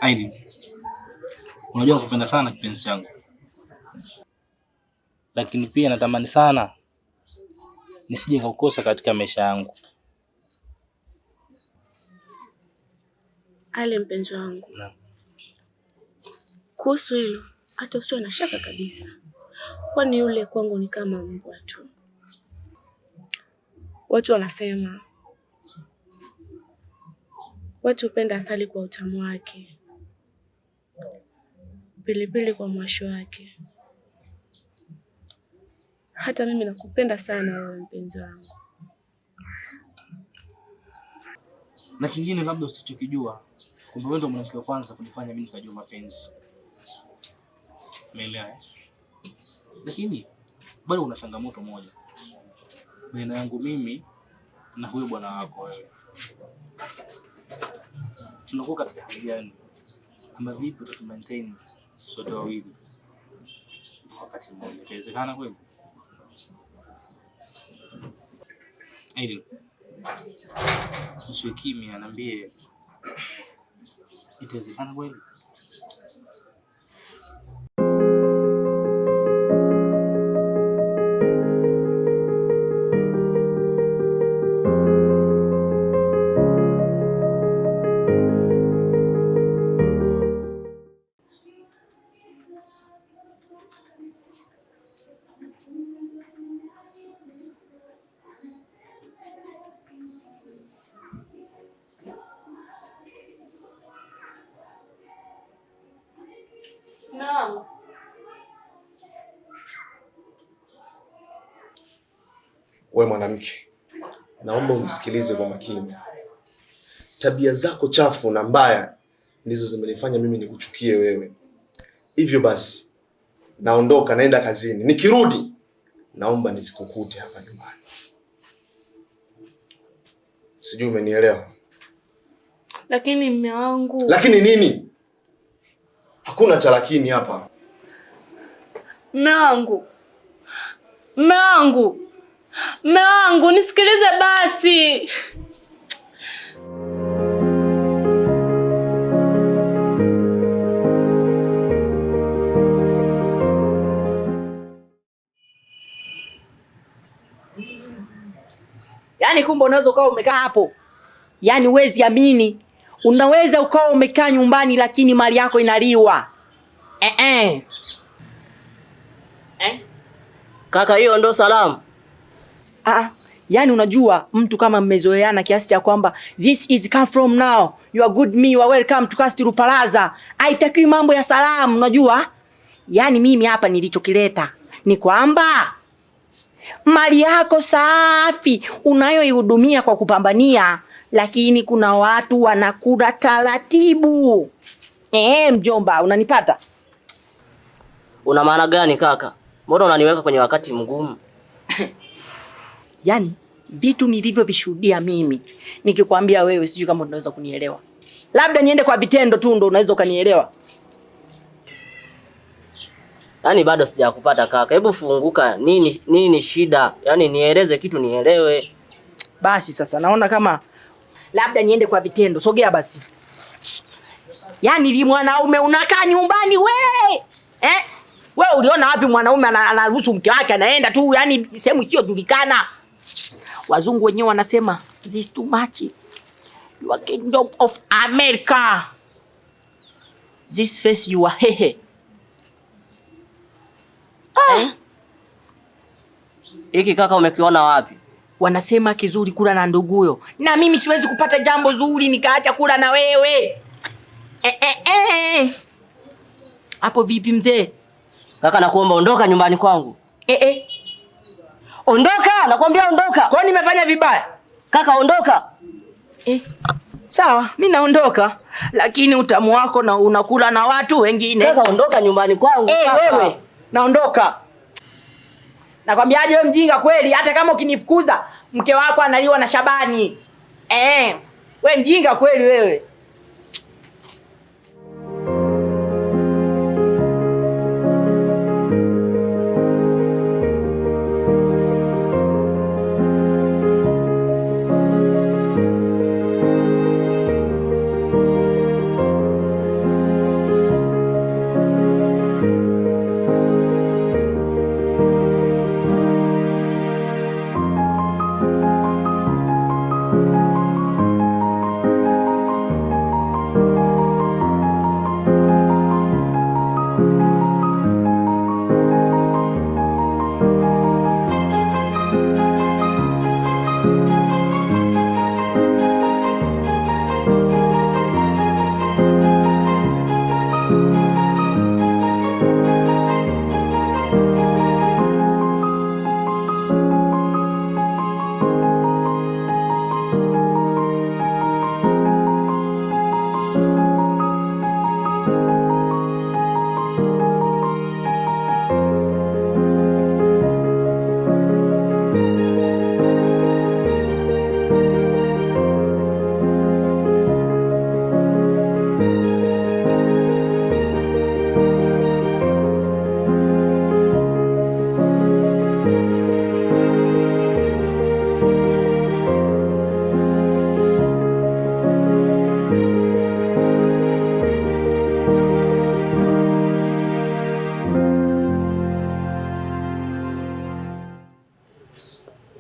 Aileen, unajua nakupenda sana kipenzi changu, lakini pia natamani sana nisije kukukosa katika maisha yangu. Ale mpenzi wangu. Naam. Kuhusu hilo hata usiwe na shaka kabisa, kwani yule kwangu ni kama mbwa tu. Watu wanasema watu hupenda asali kwa utamu wake, pilipili kwa mwasho wake. Hata mimi nakupenda sana wewe mpenzi wangu. Na kingine labda usichokijua, kumbe wewe ndio mwanamke wa kwanza kunifanya mimi nikajua mapenzi. Umeelewa eh? Lakini bado kuna changamoto moja baina yangu mimi na huyo bwana wako wewe. Tunakuwa katika hali gani? Ama vipi utatu maintain sote wawili wakati mmoja? Itawezekana kweli? Aileen, usiwe kimya, niambie, itawezekana kweli? Mume wangu. We mwanamke, naomba unisikilize kwa makini. Tabia zako chafu na mbaya ndizo zimenifanya mimi nikuchukie wewe. Hivyo basi, naondoka naenda kazini. Nikirudi naomba nisikukute hapa nyumbani. Sijui umenielewa? Lakini mume wangu. Lakini nini? Hakuna cha lakini hapa. Mume wangu. Mume wangu. Mume wangu, nisikilize basi. Yaani kumbe unaweza ukawa umekaa hapo. Yaani huwezi amini. Unaweza ukawa umekaa nyumbani lakini mali yako inaliwa. Kaka, hiyo ndo salamu. Yaani unajua mtu kama mmezoeana kiasi cha kwamba this is come from now. You are good me, you are welcome to Castle Plaza. Haitakiwi mambo ya salamu, unajua? Yaani mimi hapa nilichokileta ni kwamba mali yako safi unayoihudumia kwa kupambania, lakini kuna watu wanakula taratibu. Mjomba, unanipata? Una maana gani kaka? Mbona unaniweka kwenye wakati mgumu? Yaani vitu nilivyovishuhudia mimi, nikikwambia wewe sijui kama unaweza kunielewa. Labda niende kwa vitendo tu ndo unaweza ukanielewa. Yaani bado sijakupata kaka. Hebu funguka. Nini shida? Yaani nieleze kitu nielewe. Basi sasa naona kama labda niende kwa vitendo. Sogea basi. Yaani li mwanaume unakaa nyumbani we. We uliona wapi mwanaume anaruhusu mke wake anaenda tu yani sehemu isiyojulikana? Wazungu wenyewe wanasema this too much. You are kingdom of America. This face you are hehe. Hiki kaka umekiona wapi? Wanasema kizuri kula na nduguyo. Na mimi siwezi kupata jambo zuri nikaacha kula na wewe. Hapo vipi mzee? Kaka nakuomba ondoka nyumbani kwangu. Ondoka, nakwambia ondoka. Kwa nini nimefanya vibaya? Kaka ondoka. Sawa, mimi naondoka. Lakini utamu wako na unakula na watu wengine. Kaka ondoka nyumbani kwangu. Kaka. Wewe, naondoka. Nakwambiaje wewe mjinga kweli, hata kama ukinifukuza mke wako analiwa na Shabani. We mjinga kweli wewe.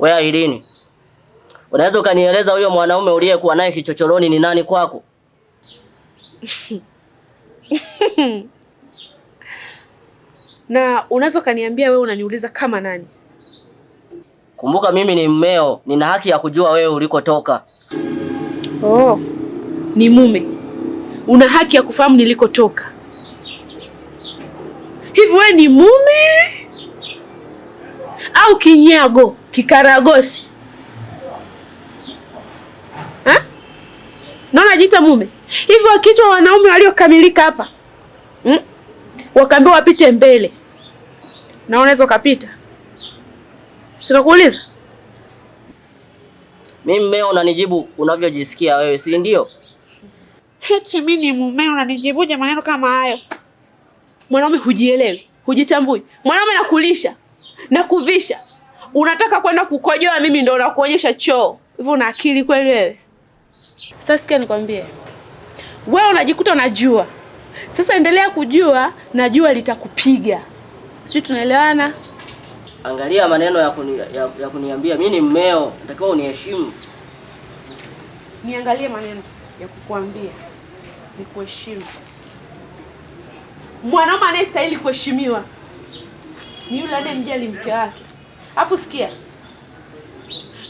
Wewe Irene, unaweza ukanieleza huyo mwanaume uliyekuwa naye kichochoroni ni nani kwako? Na unaweza ukaniambia wewe unaniuliza kama nani? Kumbuka mimi ni mmeo, nina haki ya kujua wewe ulikotoka. Oh, ni mume. Una haki ya kufahamu nilikotoka. Hivi wewe ni mume au kinyago, kikaragosi? Ha? Naona jiita mume. Hivi wakiitwa wanaume waliokamilika hapa, Wakaambiwa wapite mbele, na unaweza ukapita? Sinakuuliza. Mimi mmeo unanijibu unavyojisikia wewe, si ndio? Eti mimi ni mumeo unanijibuje maneno kama hayo? Mwanaume hujielewi, hujitambui. Mwanaume nakulisha na kuvisha, unataka kwenda kukojoa, mimi ndo nakuonyesha choo. Hivi una akili kweli wewe? Sasa sikia nikwambie, wewe unajikuta unajua. Sasa endelea kujua na jua litakupiga. Sisi tunaelewana? Angalia maneno ya kuniambia mimi ni mmeo, natakiwa uniheshimu. Niangalie maneno ya kukuambia nikuheshimu. Mwanaume anayestahili kuheshimiwa ni yule anayemjali mke wake. Alafu sikia,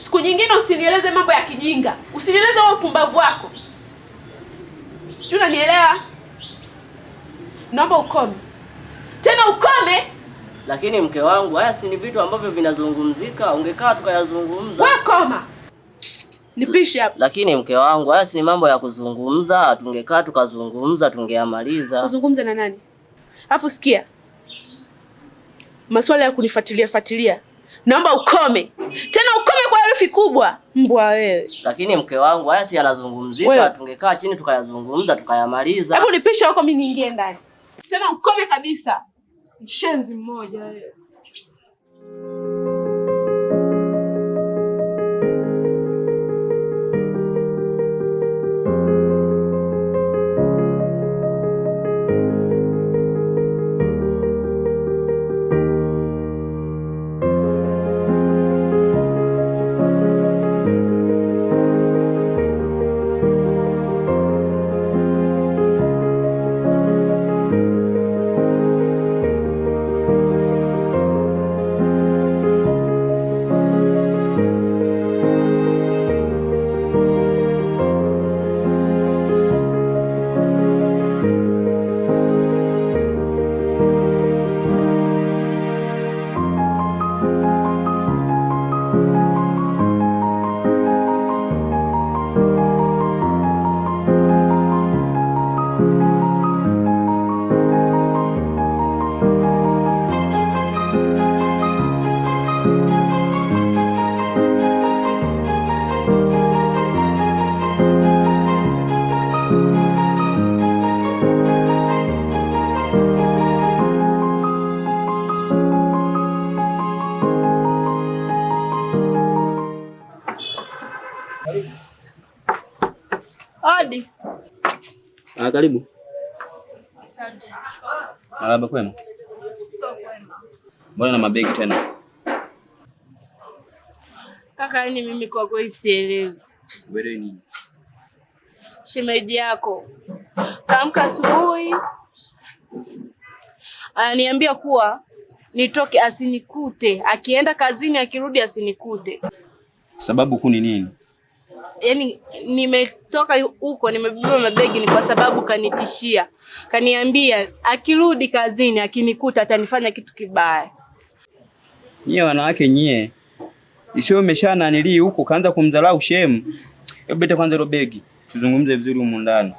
siku nyingine usinieleze mambo ya kijinga, usinieleze wewe upumbavu wako. Sio, unanielewa? Naomba ukome. Tena ukome. Lakini mke wangu, haya si ni vitu ambavyo vinazungumzika, ungekaa tukayazungumza. Wewe koma. Nipishe hapa. Lakini mke wangu, haya si ni mambo ya kuzungumza, tungekaa tukazungumza, tungeamaliza. Kuzungumza na nani? Alafu sikia, maswala ya kunifuatilia fuatilia, naomba ukome. Tena ukome kwa herufi kubwa. Mbwa wewe. Lakini mke wangu, haya si yanazungumzika, tungekaa chini tukayazungumza, tukayamaliza. Hebu nipishe huko mimi niingie ndani. Tena ukome kabisa. Mshenzi mmoja wewe. Odi. Ah, karibu. Asante. Marahaba kwema? So kwema. Mbona na mabegi tena? Kaka, yani mimi kwa kweli sielewi. Wewe nini? Shemeji yako kaamka asubuhi ananiambia kuwa nitoke asinikute, akienda kazini akirudi asinikute. Sababu kuu ni nini? Yaani nimetoka huko nimebeba mabegi ni kwa sababu kanitishia. Kaniambia akirudi kazini akinikuta atanifanya kitu kibaya. Nyie wanawake nyie, isiwe umeshana nilii huko kaanza kumdharau shemu. Hebu leta kwanza hilo begi tuzungumze vizuri humu ndani.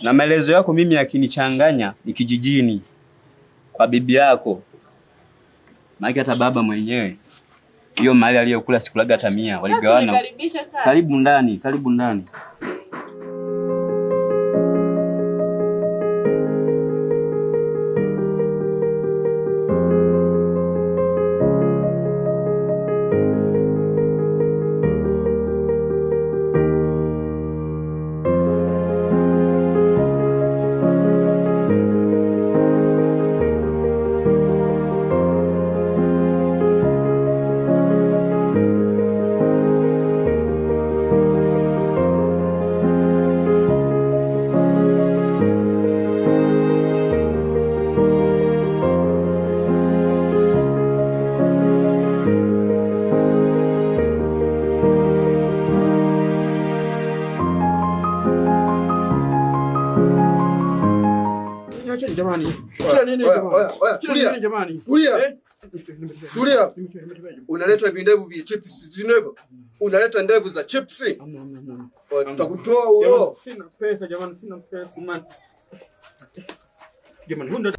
Na maelezo yako mimi yakinichanganya ni kijijini kwa bibi yako. Maana hata baba mwenyewe hiyo mali aliyokula sikulaga hata 100 waligawana. Karibu ndani, karibu ndani. Jamani? Shida nini jamani? Shida nini jamani? Tulia. Tulia. Unaleta vindevu vya chips zinevyo. Unaleta ndevu za chips. Tutakutoa ulo. Sina pesa jamani, sina pesa man. Jamani,